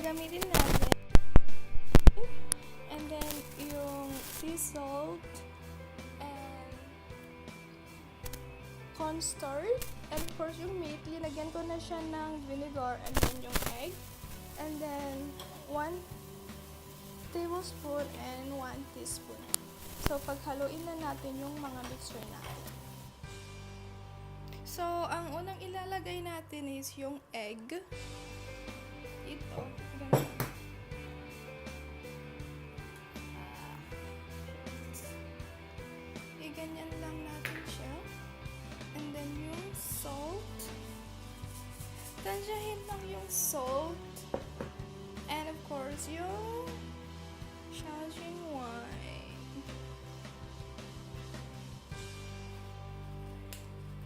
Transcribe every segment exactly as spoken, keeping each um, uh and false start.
Gamitin natin. And then, yung sea salt and cornstarch. And of course, yung meat, linagyan ko na siya ng vinegar and then yung egg. And then, one tablespoon and one teaspoon. So, paghaluin na natin yung mga mixture natin. So, ang unang ilalagay natin is yung egg. Ito. Ganun. Ah. Iganyan lang natin siya. And then yung salt. Tansyahin lang yung salt. And of course, yung Shaoxing wine.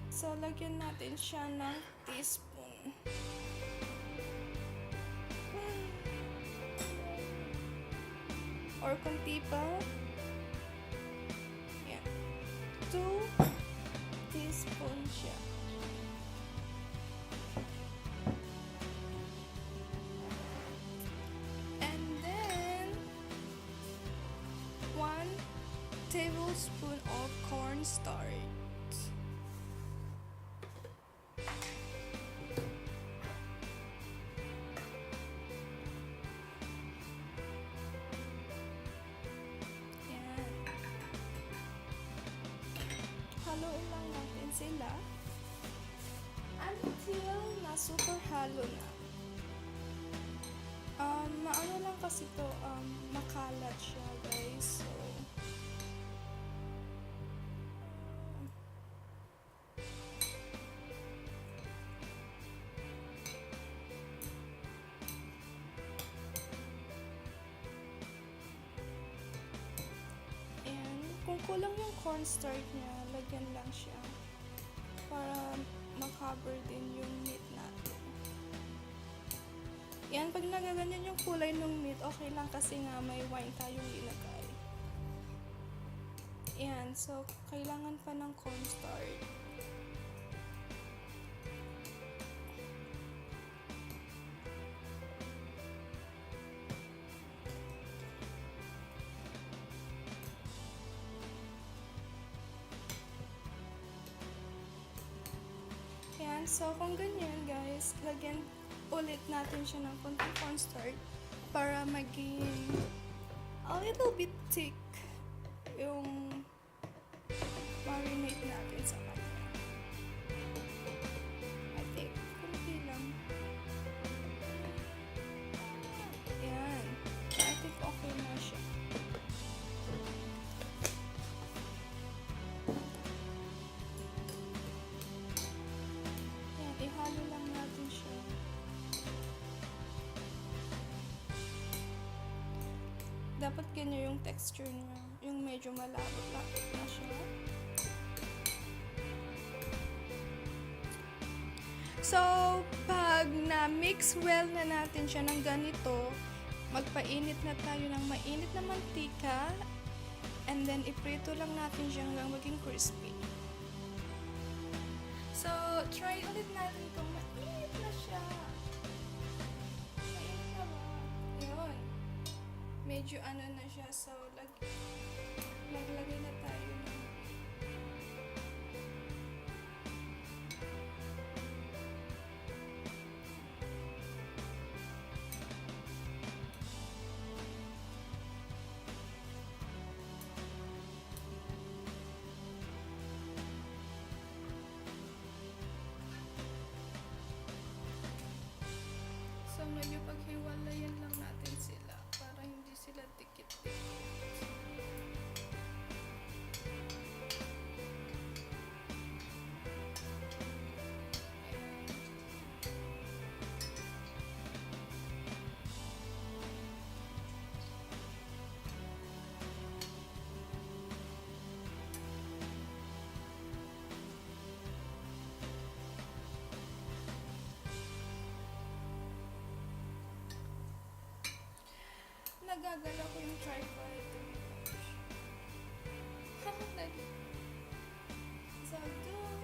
So, lagyan natin siya ng teaspoon. Or kung di pa, yan. Two teaspoon siya. And then, one tablespoon of cornstarch. Yan. Haluin lang natin sila until na super halo na. Um, maano lang kasi to, um, makalat siya, guys. So, Ayan. Kung kulang yung cornstarch niya, lagyan lang siya para ma-cover din yung meat natin. Yan, pag nagaganyan yung kulay ng meat, okay lang kasi nga may wine tayong linagay. Yan, so kailangan pa ng cornstarch. Yan. So, kung ganyan, guys, lagyan ulit natin siya ng konting cornstarch para maging a little bit thick yung marinate natin sa kanya. I think, konti lang. Yan. I think okay na siya. Yan, ihalo lang natin siya. Dapat ganyan yung texture niya. Yung medyo malapot-lapot na siya. So, pag na-mix well na natin siya ng ganito, magpainit na tayo ng mainit na mantika, and then iprito lang natin siya hanggang maging crispy. So, try ulit natin kung mainit na siya. Mainit na ba? Ayun. Medyo ano na siya. So, lag-, maglagay na tayo ng So, medyo paghiwalayan lang natin sila para hindi sila dikit-dikit. Ayan. Nagagalaw ko yung tripod. Nag-, so, dun.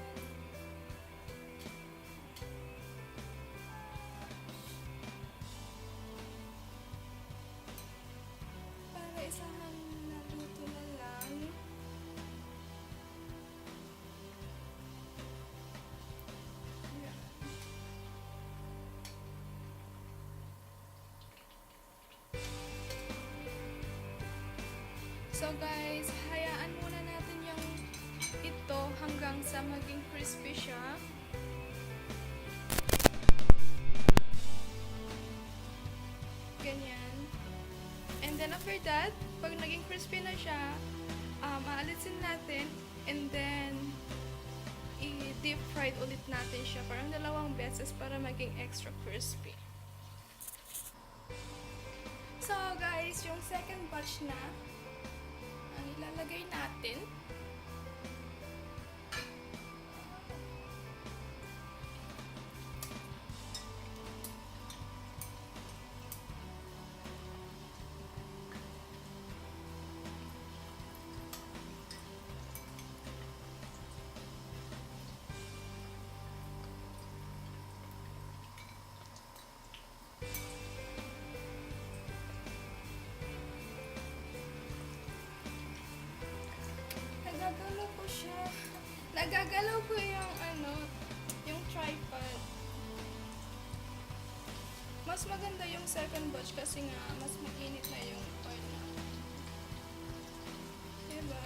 So guys, hayaan muna natin yung ito hanggang sa maging crispy siya. Ganyan. And then after that, pag naging crispy na siya, um, aalisin natin and then i-deep fried ulit natin siya parang dalawang beses para maging extra crispy. So guys, yung second batch na ang ilalagay natin. Nagagalaw ko siya. Nagagalaw ko yung ano, yung tripod. Mas maganda yung second batch kasi nga mas mainit na yung oil na. Diba?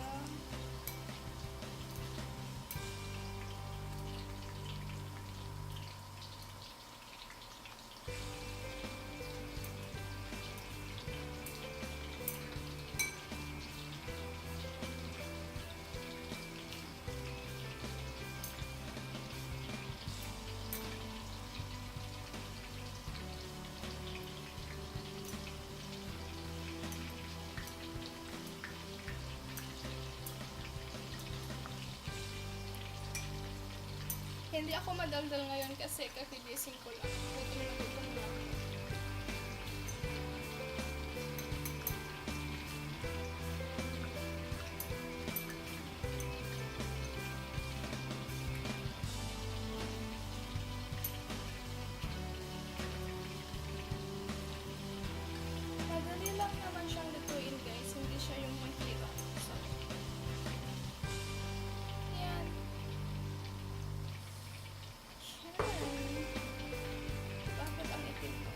Hindi ako madaldal ngayon kasi kagigising ko lang. Gutom na gutom na ako. Madali lang naman siyang lutuin, guys. Hindi siya yung mahirap. So, yan. Yan. Bakit ang itim ko?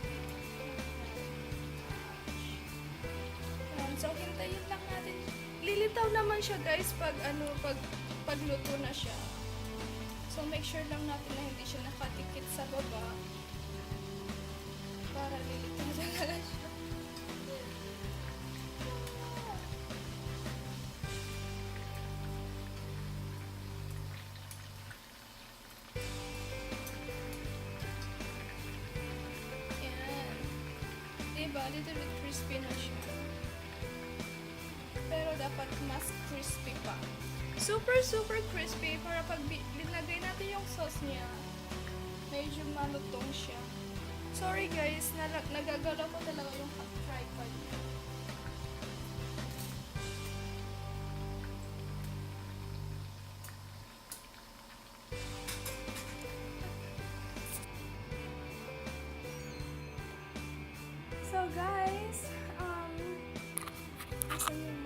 Yan. So, hintayin lang natin. Lilitaw naman siya, guys, pag ano, pag pagluto na siya. So, make sure lang natin na hindi siya nakadikit sa baba. Para lilitaw talaga siya. Yan. Diba? Little bit crispy na siya. Pero dapat mas crispy pa. Super, super crispy para pag bi- linagay natin yung sauce niya, medyo malutong siya. Sorry guys, nala- nagagalaw ko talaga yung tripod niya. So guys, um, asan yung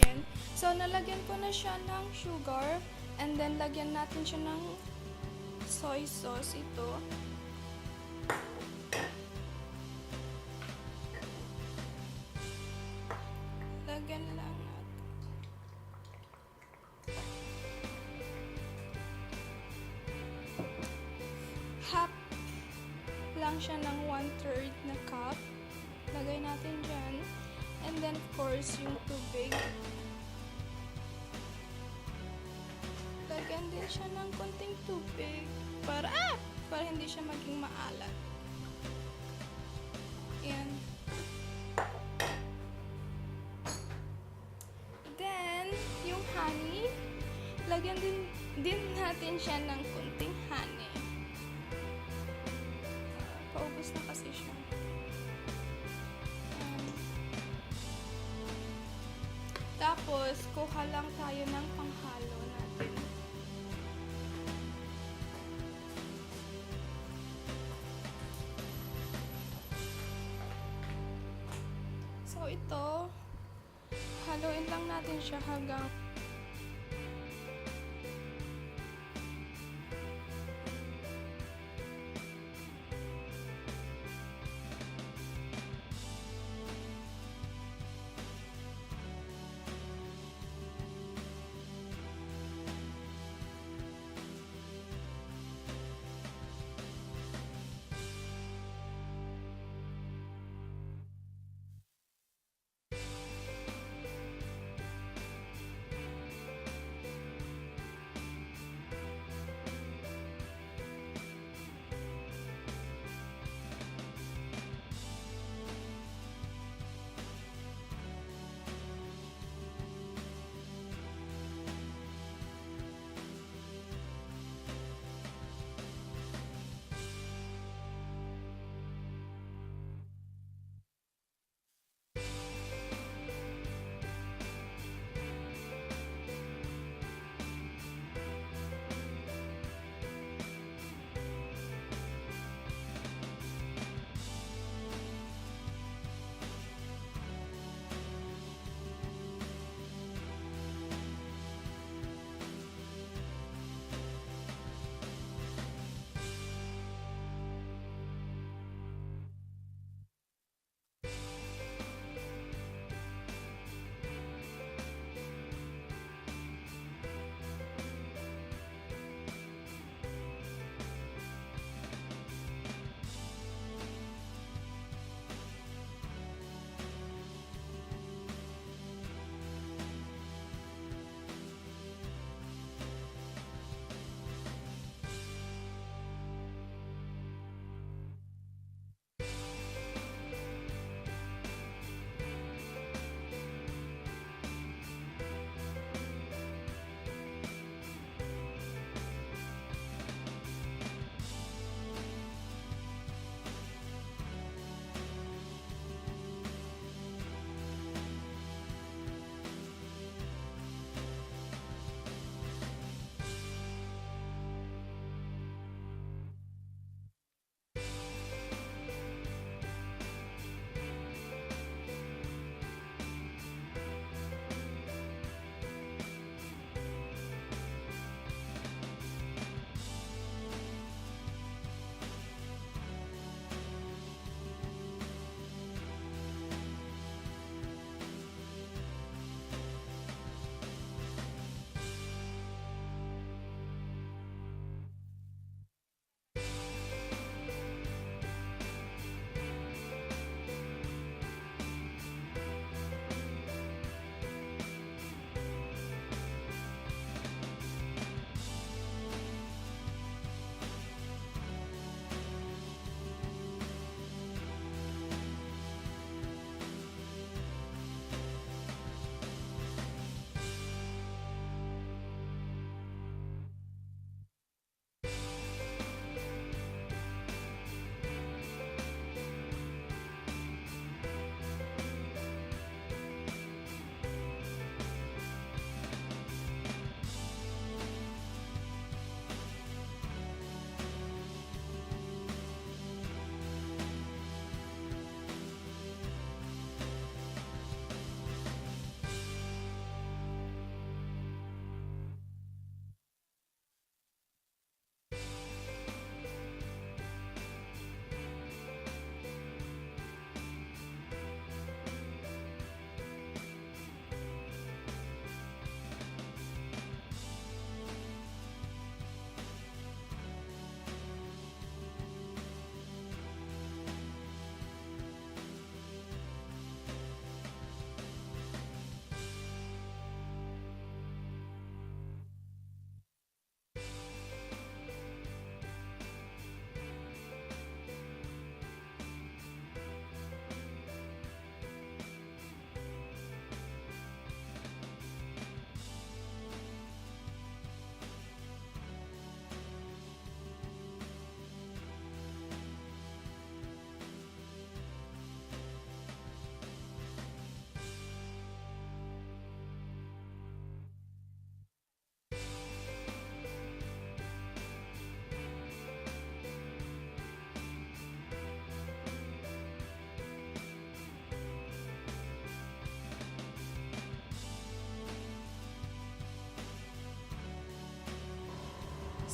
Yan. So, nalagyan ko na siya ng sugar. And then, lagyan natin siya ng soy sauce ito. Lagyan lang natin. Half lang siya ng one-third na cup. Lagay natin dyan. And then, of course, yung tubig. Lagyan din siya ng konting tubig para, ah! Para hindi siya maging maalat. Ayan. Then, yung honey, lagyan din, din natin siya ng konting honey. Paubos na kasi siya. Ayan. Tapos, kuha lang tayo ng panghalo natin. So, ito, haluin lang natin siya hanggang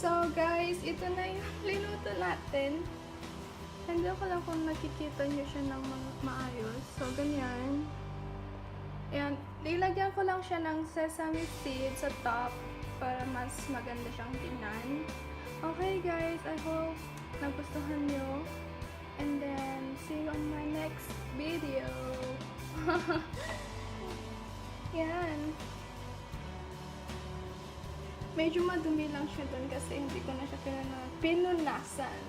So guys, ito na yung linuto natin. Hindi ko lang kung nakikita niyo siya ng ma- maayos. So ganyan. Ayan, nilagyan ko lang siya ng sesame seed sa top para mas maganda siyang tingnan. Okay guys, I hope nagustuhan niyo. And then, see you on my next video. Yan. Medyo madumi lang siya doon kasi hindi ko na siya pinuna- pinunasan.